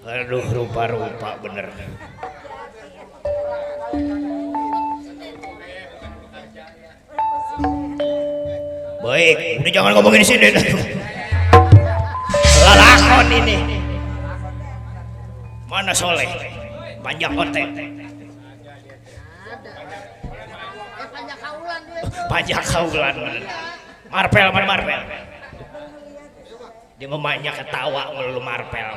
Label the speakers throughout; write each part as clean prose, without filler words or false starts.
Speaker 1: Aduh, rupa-rupa bener. Baik, udah jangan ngomongin di sini. Lalakon ini. Mana Soleh? Panjang otek. Panjang kaulan. Marpel, mana Marpel? Dia memanya ketawa ngelulu Marpel.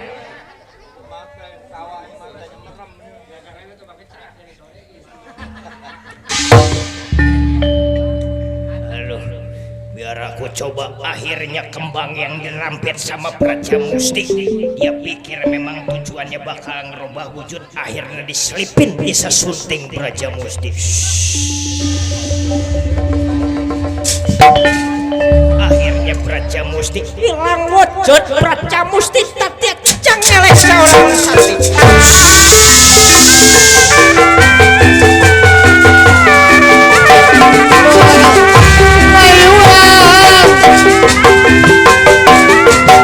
Speaker 1: Aduh, biar aku coba. Akhirnya kembang yang dirampit sama Praja Musti. Dia pikir memang tujuannya bakal ngerubah wujud. Akhirnya diselipin bisa sunting Praja Musti. Akhirnya Praja Musti hilang wujud. Praja Musti tadi kecang ngelek seorang santri.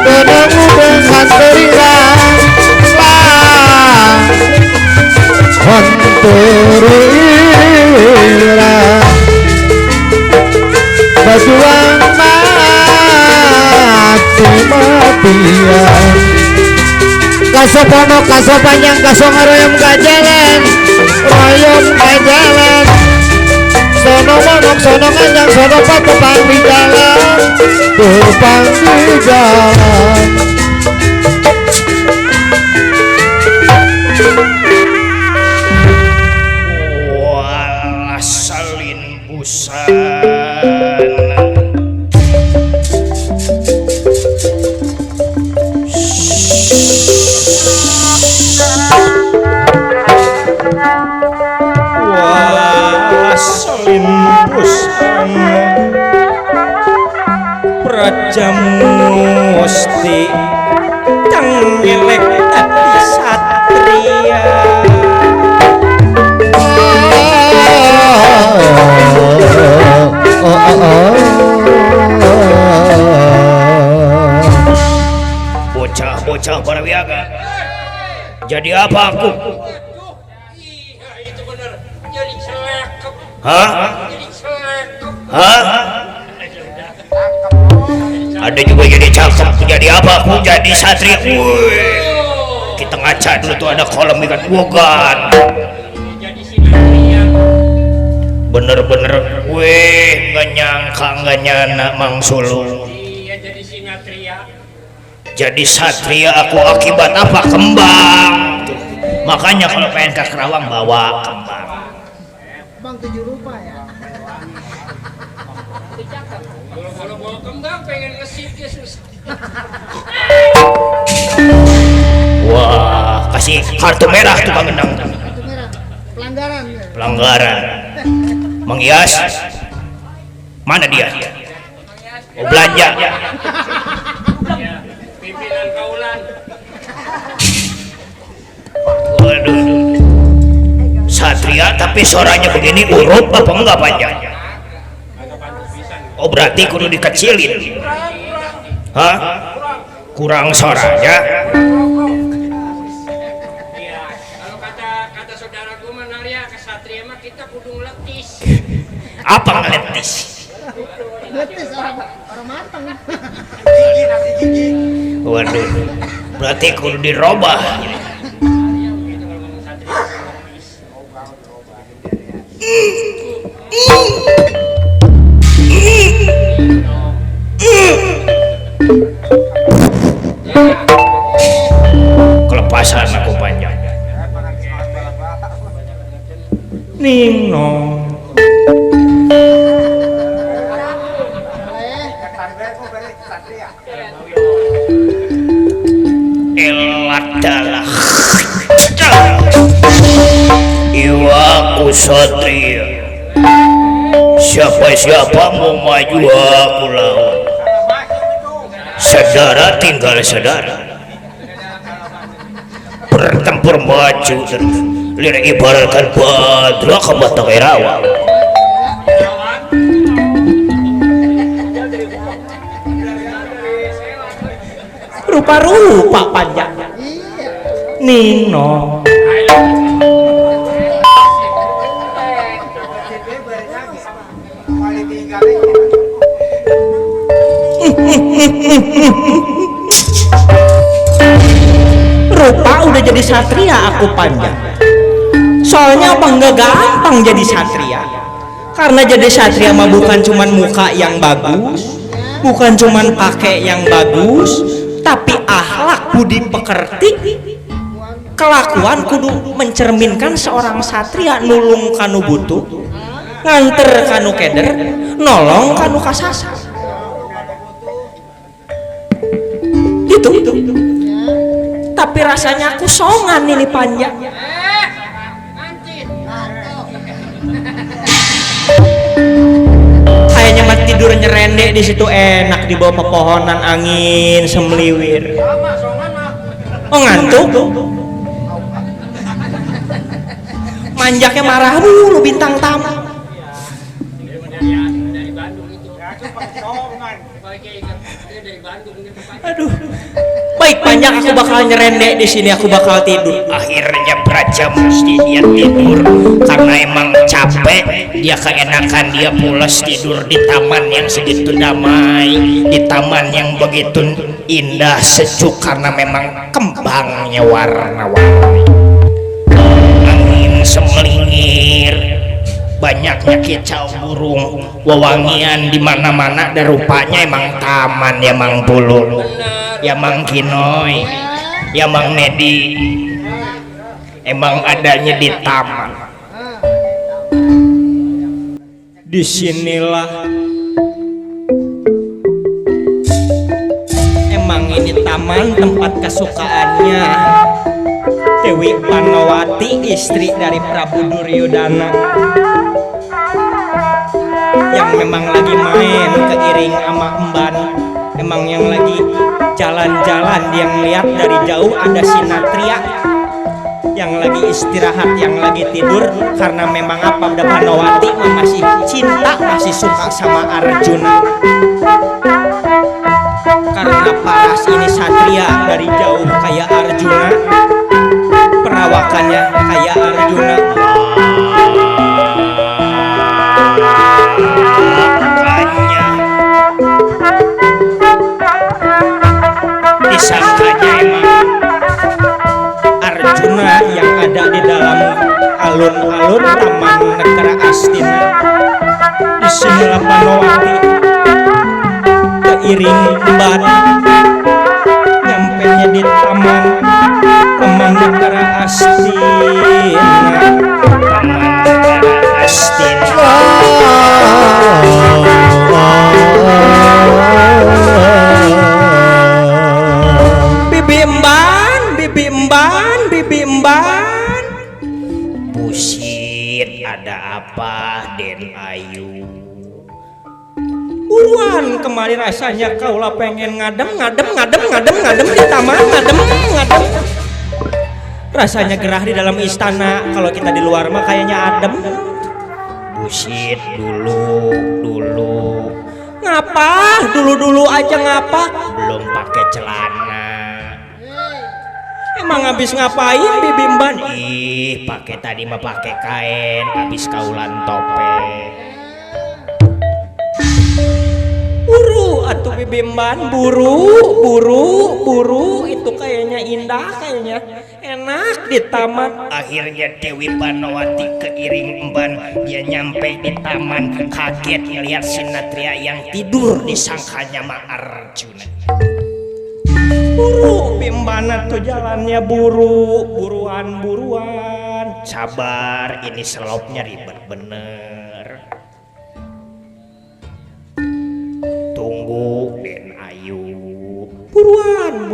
Speaker 2: Ketemu dengan teriak Honturira Berjuang mati-matian Kasopono kaso panjang kaso ngaroyom kajalan Royom kajalan Sono monok sono ngajang sono papepang di jalan Tupang di jalan
Speaker 1: Walah salin busan. Praja Musti cengelek dadi satria. Bocah-bocah Parawiaga, jadi apa aku?
Speaker 3: Itu bener, jadi celekep.
Speaker 1: Hah?
Speaker 3: Jadi celekep.
Speaker 1: Hah? Ada juga jadi cakep. Jadi apa aku? Jadi satria. Wih, kita ngaca dulu tuh ada kolam ikan wogan.
Speaker 3: Jadi sinatria.
Speaker 1: Bener-bener, wih, nggak nyangka nggak nyana Mang Sulung.
Speaker 3: Iya, jadi sinatria.
Speaker 1: Jadi satria aku akibat apa? Kembang. Tuh. Makanya kalau pengen ke Kerawang bawa kembang.
Speaker 4: Bang 7 rupa ya.
Speaker 3: Kalau bawa kembang pengen ngesip ya susah.
Speaker 1: Wah, kasih kartu merah tuh Bang Endang.
Speaker 4: Kartu merah. Pelanggaran ya.
Speaker 1: Pelanggaran. Mengias. Mana dia? Oh, belanja.
Speaker 3: Pimpinan kaulan.
Speaker 1: Waduh. Satria tapi suaranya begini urup apa enggak panjang? Oh berarti kudu dikecilin. Hah? Kurang suaranya.
Speaker 3: Iya, kalau kata saudara gue Manaria ke satria mah kita kudu ngeletis.
Speaker 1: Apa ngeletis?
Speaker 4: Betis orang matang.
Speaker 1: Waduh. Berarti kudu dirobah. Kelepasan aku panjang. Nino. Eladalah. Iwaku satria. Siapa-siapa mau maju aku lawan. Saudara tinggal saudara. Bertempur maju lirik ibaratkan badra ke batang Irawan.
Speaker 5: Rupa-rupa panjang.
Speaker 4: Iya.
Speaker 2: Nino. Rupa udah jadi satria aku panjang. Soalnya abang gak gampang jadi satria. Karena jadi satria mah bukan cuman muka yang bagus, bukan cuman pakai yang bagus, tapi akhlak budi pekerti, kelakuan kudu mencerminkan seorang satria. Nulung kanu butuh, nganter kanu keder, nolong kanu kasasar. Itu. Tapi rasanya aku songan ini panjang. Kayaknya mah tidur nyerendek di situ enak di bawah pepohonan angin semeliwir. Oh ngantuk? Manjaknya marah dulu bintang tamu. Aduh. Baik panjang aku bakal nyerendek di sini, aku bakal tidur.
Speaker 1: Akhirnya Praja Musti dia tidur karena emang capek. Dia keenakan, dia pulas tidur di taman yang segitu damai, di taman yang begitu indah sejuk karena memang kembangnya warna-warni. Angin semelingir, banyaknya kicau burung, wewangian di mana-mana. Dan rupanya emang taman ya Mang Pulung, ya Mang Kinoy, ya Mang Nedi, emang adanya di taman.
Speaker 2: Disinilah emang ini taman tempat kesukaannya Dewi Panowati, istri dari Prabu Duryodana, yang memang lagi main keiring sama emban. Emang yang lagi jalan-jalan, dia ngeliat dari jauh ada Sinatria yang lagi istirahat, yang lagi tidur. Karena memang apa, udah Panowati masih cinta, masih suka sama Arjuna. Karena paras ini satria dari jauh kayak Arjuna, perawakannya kayak Arjuna.
Speaker 1: Disangkanya emang
Speaker 2: Arjuna yang ada di dalam alun-alun Taman Negara Astina. Disinilah Panowati keiring emban nyampenya di Taman Negara Astina.
Speaker 1: Taman Negara Astina.
Speaker 2: Bibi emban.
Speaker 1: Busit, ada apa Den Ayu?
Speaker 2: Buruan kemari, rasanya kaulah pengen ngadem di taman, ngadem. Rasanya gerah di dalam istana, kalau kita di luar mah kayaknya adem.
Speaker 1: Busit, dulu.
Speaker 2: Ngapa? Dulu aja ngapa?
Speaker 1: Belum pakai celana.
Speaker 2: Emang habis ngapain Bibi Mban?
Speaker 1: Ih, pakai tadi mah pakai kain, habis kaulan topeng.
Speaker 2: Buru atuh Bibi Mban, buru itu kayaknya indah, kayaknya enak di taman.
Speaker 1: Akhirnya Dewi Panowati keiring emban, dia nyampe di taman, kaget ngeliat Sinatria yang tidur, disangkanya mah Arjuna.
Speaker 2: Buru Bimbana tuh jalannya buruan.
Speaker 1: Sabar, ini selopnya ribet bener. Tunggu Den Ayu.
Speaker 2: Buruan.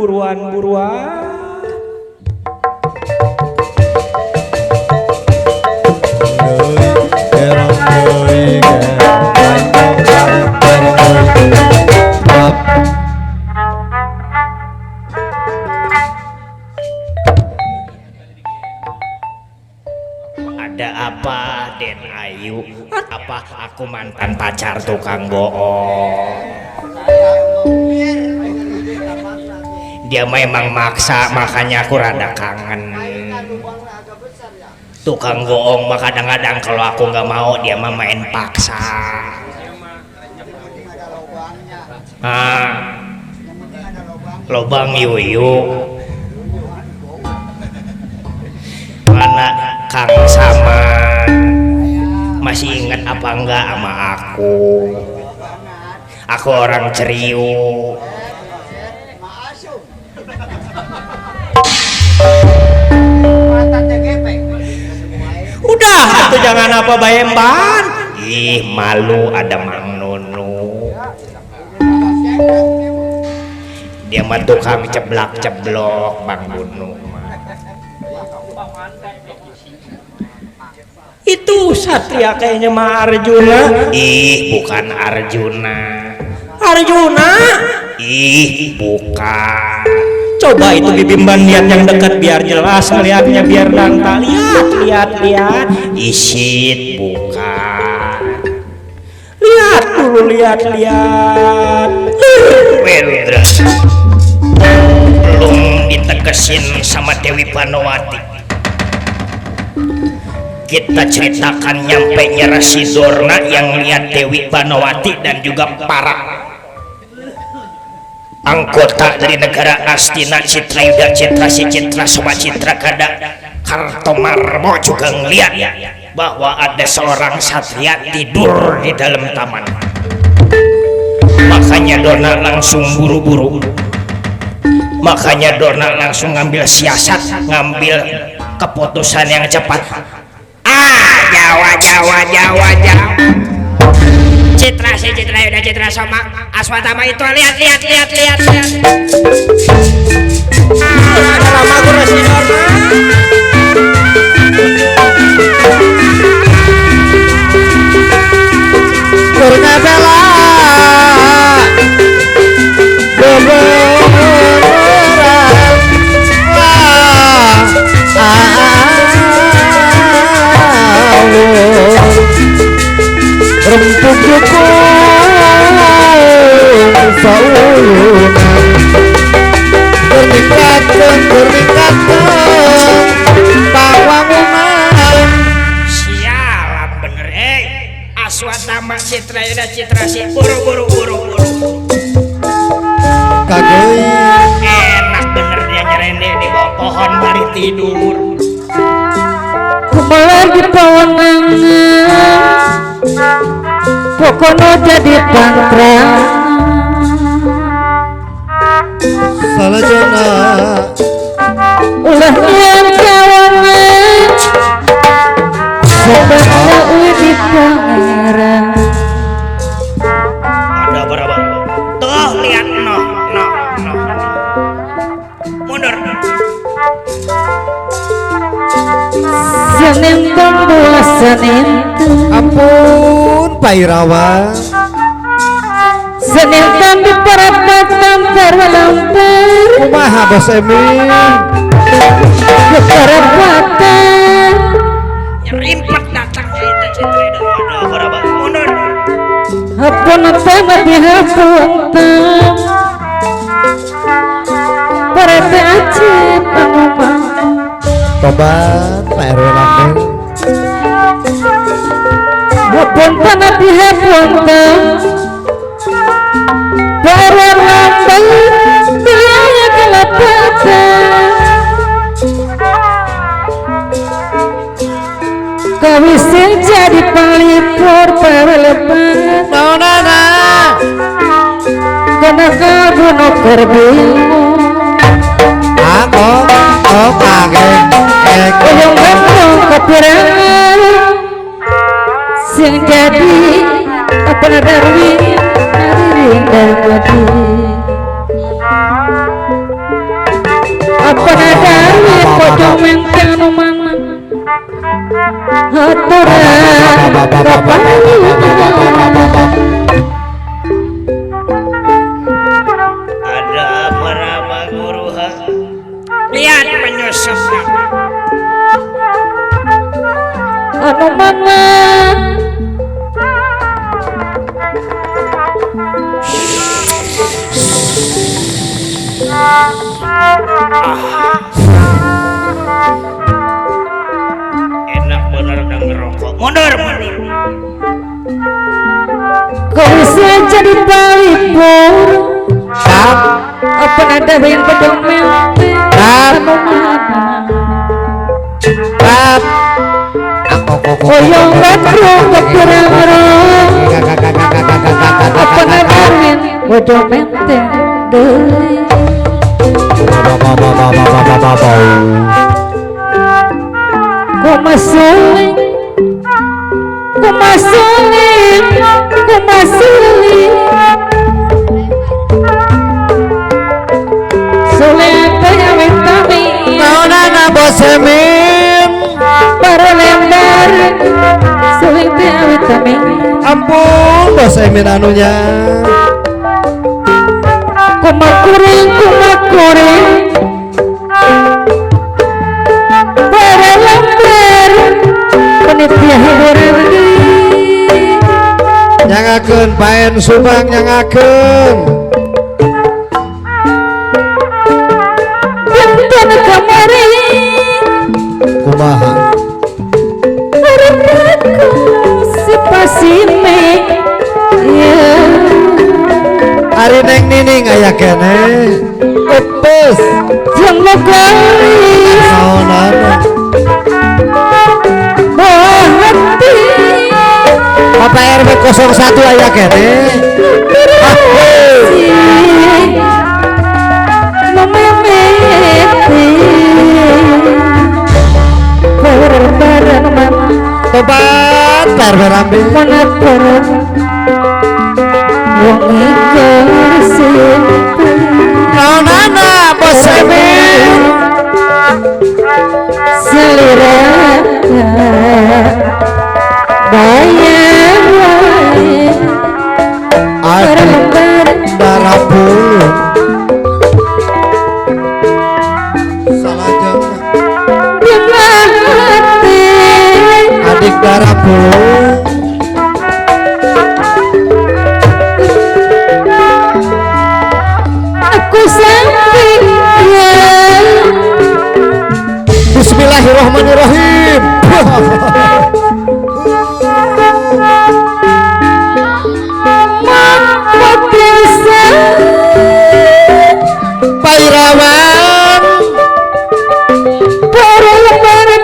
Speaker 1: Ada apa Den Ayu? Apa aku mantan pacar tukang bohong? Dia memang maksa, makanya aku rada kangen. Tukang goong mah kadang-kadang kalau aku nggak mau dia mah main paksa. Lobang yuyu. Mana Kang Saman masih ingat apa enggak sama aku? Aku orang Ceriu.
Speaker 2: Udah, atuh jangan apa bayemban.
Speaker 1: Ih, malu ada Mang Nunu. Dia mah tukang ceblak-ceblok Bang Nunu.
Speaker 2: Itu Satria kayaknya mah Arjuna.
Speaker 1: Ih, bukan Arjuna.
Speaker 2: Arjuna?
Speaker 1: Ih, bukan.
Speaker 2: Coba itu bibimban lihat yang dekat biar jelas ngelihatnya biar dangkal. Lihat.
Speaker 1: Isit, bukan.
Speaker 2: Lihat dulu.
Speaker 1: Wendra. Belum ditegesin sama Dewi Panowati. Kita ceritakan nyampe nyerah si Dorna yang lihat Dewi Panowati dan juga para anggota dari negara Astina, Citrayuda, Citrasi, Citra Soma, Citra Kada, Kartomarmo juga ngeliat bahwa ada seorang satria tidur di dalam taman. Makanya Dorna langsung buru-buru. Makanya Dorna langsung ngambil siasat, ngambil keputusan yang cepat. Jawa. Citra Yuda, Citra Soma, Aswatama itu lihat.
Speaker 2: Ada lama gue masih normal. Purna bela rempuk jukung sauyunan bernikaten pawangunan.
Speaker 1: Sialan bener Aswatama, Citra Yuda, Citra si buru
Speaker 2: Kagoi
Speaker 1: enak bener dia nyerende di bawah pohon bari tidur.
Speaker 5: Kumaha di pawangangan pokoknya jadi pantrang
Speaker 2: salajana
Speaker 5: ulah yang kawangan sebenarnya di pangeran.
Speaker 1: Ada berapa? Tuh lihat no. Mundur.
Speaker 5: Senin pembuah Senin
Speaker 2: ampun Pak Irawan
Speaker 5: Senin di perapatan terlampir
Speaker 2: kumaha Bos Emin
Speaker 5: ke perapatan
Speaker 1: Nyerimpet datangnya itu Citra Yuda. Ada berapa? Mundur.
Speaker 5: hapun tanah di hapunten parete aja pangumang
Speaker 2: tobat Pak RW Lambeng
Speaker 5: hapun tanah di hapunten para lambang biaya kelapatan kawisin jadi pelipur para lebat
Speaker 2: naonana
Speaker 5: kena kabunuh kerbingu
Speaker 2: kaget
Speaker 5: Uyung gantong kepirangan sing jadi apa darwin hadirin dan mati apa darwin pocong mentenu mana aturan bapak
Speaker 1: Ada berapa guru ha? Lihat penyusup.
Speaker 5: anu mana
Speaker 1: Enak bener udah ngerokok. Mundur.
Speaker 5: Kau bisa jadi pelipur apa ada yang pedang menteng anu mana oyong batrong keperang apa ngadarin bodoh menteng deui kumasuling suling tanya vitamin
Speaker 6: naonana bosemin
Speaker 5: para lembar suling tanya vitamin
Speaker 6: ampun bosemin anunya
Speaker 5: kumakuring para lembar penitia hiburan
Speaker 6: nyangakeun paen subang nyangakeun
Speaker 5: benten kamari
Speaker 6: kumaha
Speaker 5: harapanku si pasime ya
Speaker 6: ari neng nining aya kene epes
Speaker 5: yang legaris
Speaker 6: naonana
Speaker 5: hati
Speaker 6: Bapak RW 01 aya kene
Speaker 5: mememeti berbareng mana
Speaker 6: tobat RW Rambi
Speaker 5: mana perang wong ikhlas
Speaker 6: naonana bosemin
Speaker 5: selera bayar wae
Speaker 6: adik darah bulu salajeng
Speaker 5: dengan hati
Speaker 6: adik darah bulu
Speaker 5: aku sampai
Speaker 6: Bismillahirrahmanirrahim Pairawan
Speaker 5: para lemari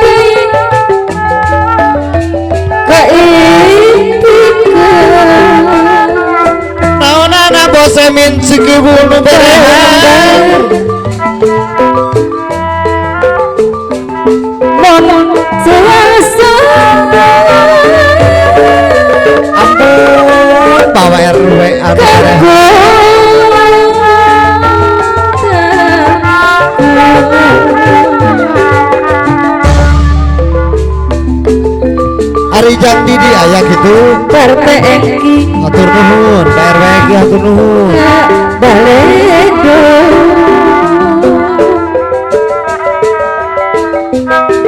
Speaker 5: keimpikan
Speaker 6: naonana bosemin sikibul nu berehan
Speaker 5: namun selasa
Speaker 6: ampun bawa RW anu berehan Ari jam didi aya gitu
Speaker 5: partai engki
Speaker 6: atur nuhun RW ge atur nuhun
Speaker 5: baledo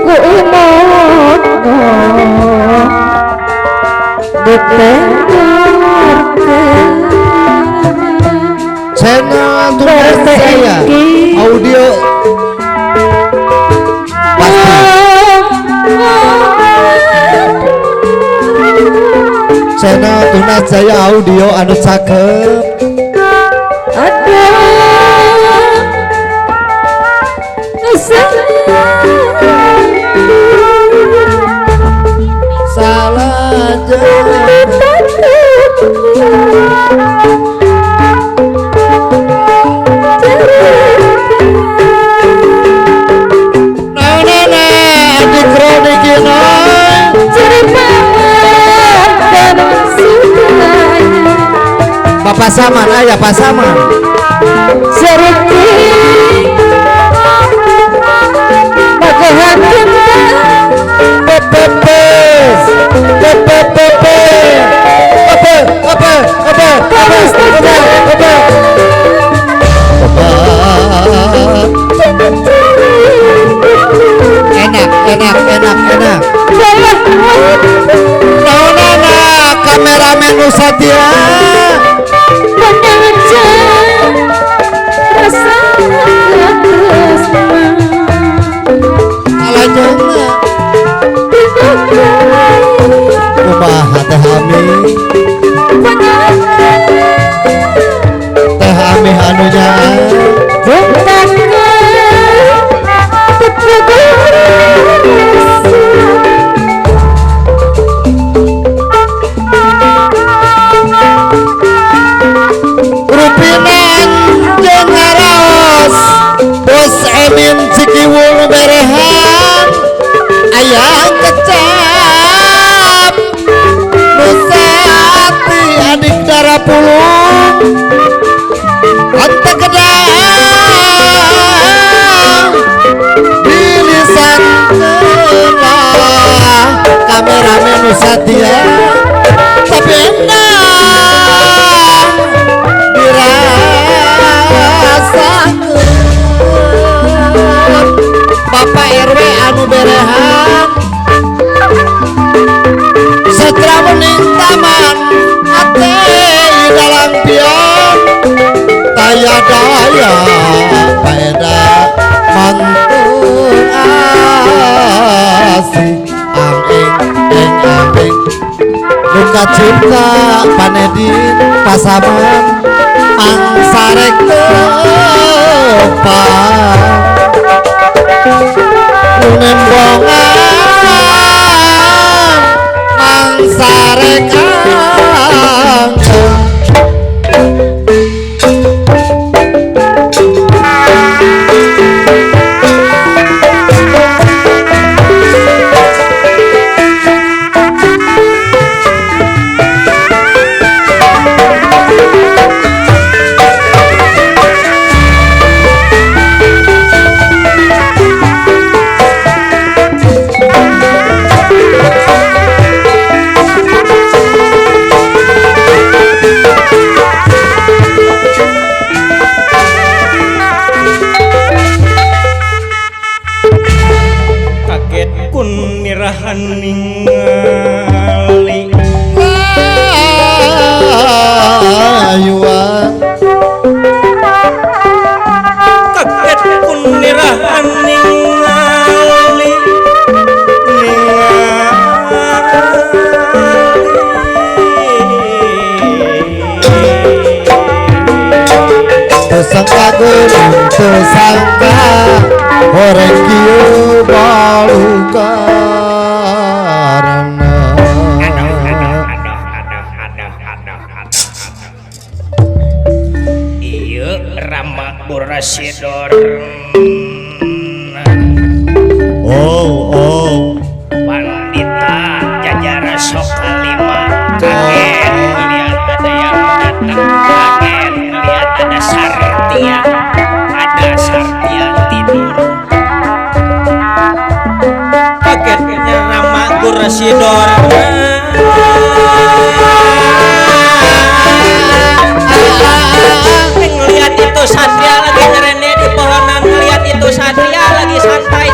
Speaker 5: ku imut
Speaker 6: channel tulis saya audio pasti channel tunas saya audio anu cakep salah jalan naonana adik kronikina Bapak Saman aya Pak Saman
Speaker 5: Seriti Pakai hati
Speaker 6: pepepes pepepepe apa enak naonana kameramen nu satia
Speaker 5: Penyaja rasa
Speaker 6: saya beda mantung asih angin angin luka cinta panedin pasaman angsarek tepang nembongan angsarek
Speaker 2: kaget kun nirahan ningali
Speaker 6: ayuan
Speaker 2: kaget kun nirahan ningali
Speaker 6: tersangka gunung tersangka orang kieu balu karana
Speaker 1: Iya Rama Burasidor
Speaker 6: oh
Speaker 1: Pandita Jajara sok kalima kaget lihat ada yang datang kaget lihat ada Sartia tidur
Speaker 2: kagetnya Rama Burasidor ngelihat itu Satria lagi nyerene di pohonan ngelihat itu Satria lagi santai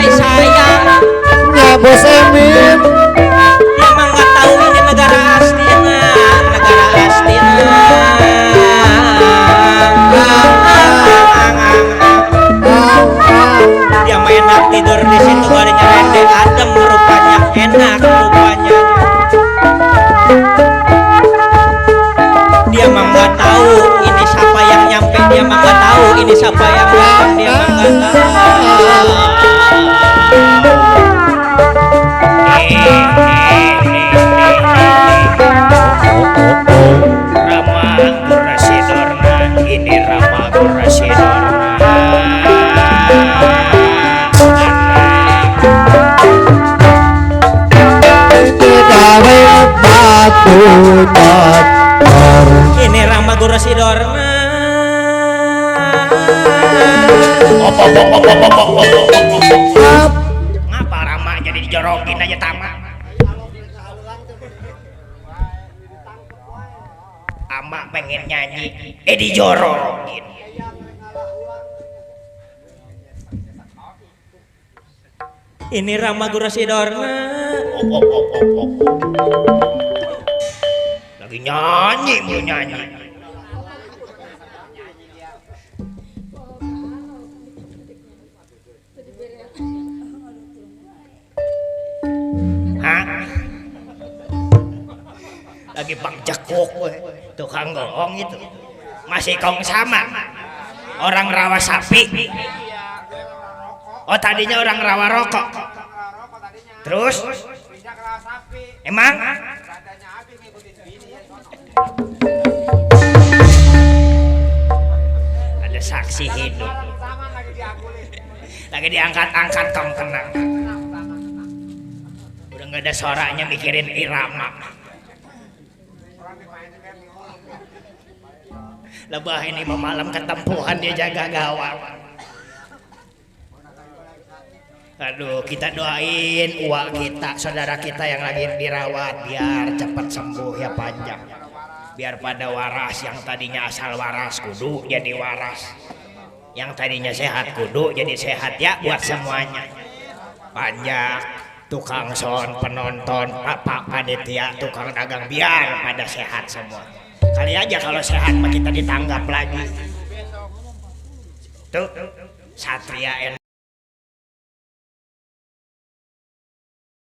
Speaker 2: sayang
Speaker 6: ya bos Emin
Speaker 2: dia mah nggak tahu ini negara astina dia main enak tidur di situ gak nyerende adem rupanya enak rupanya dia mah nggak tahu ini siapa yang nyampe dia mah nggak tahu ini siapa yang datang dia mah nggak tahu
Speaker 1: Rama Burasidorna ini Rama Burasidorna
Speaker 6: gawe batu
Speaker 2: ini Rama Burasidorna
Speaker 1: ngapa Rama jadi dijorokin aja tamak Ama pengen nyanyi dijorokin
Speaker 2: ini Rama Burasidorna
Speaker 1: lagi nyanyi mau nyanyi lagi Bang Jakuk tukang goong itu masih kong sama orang rawa sapi oh tadinya orang rawa rokok terus emang ada saksi hidup lagi diangkat-angkat kong kenang udah nggak ada suaranya mikirin irama lebah ini memalam ketempuhan dia jaga gawang aduh kita doain uak kita saudara kita yang lagi dirawat biar cepat sembuh ya panjang biar pada waras yang tadinya asal waras kudu jadi waras yang tadinya sehat kudu jadi sehat ya buat semuanya panjang tukang son penonton pak panitia tukang dagang biar pada sehat semua kali aja kalau sehat mah kita ditanggap lagi tuh satria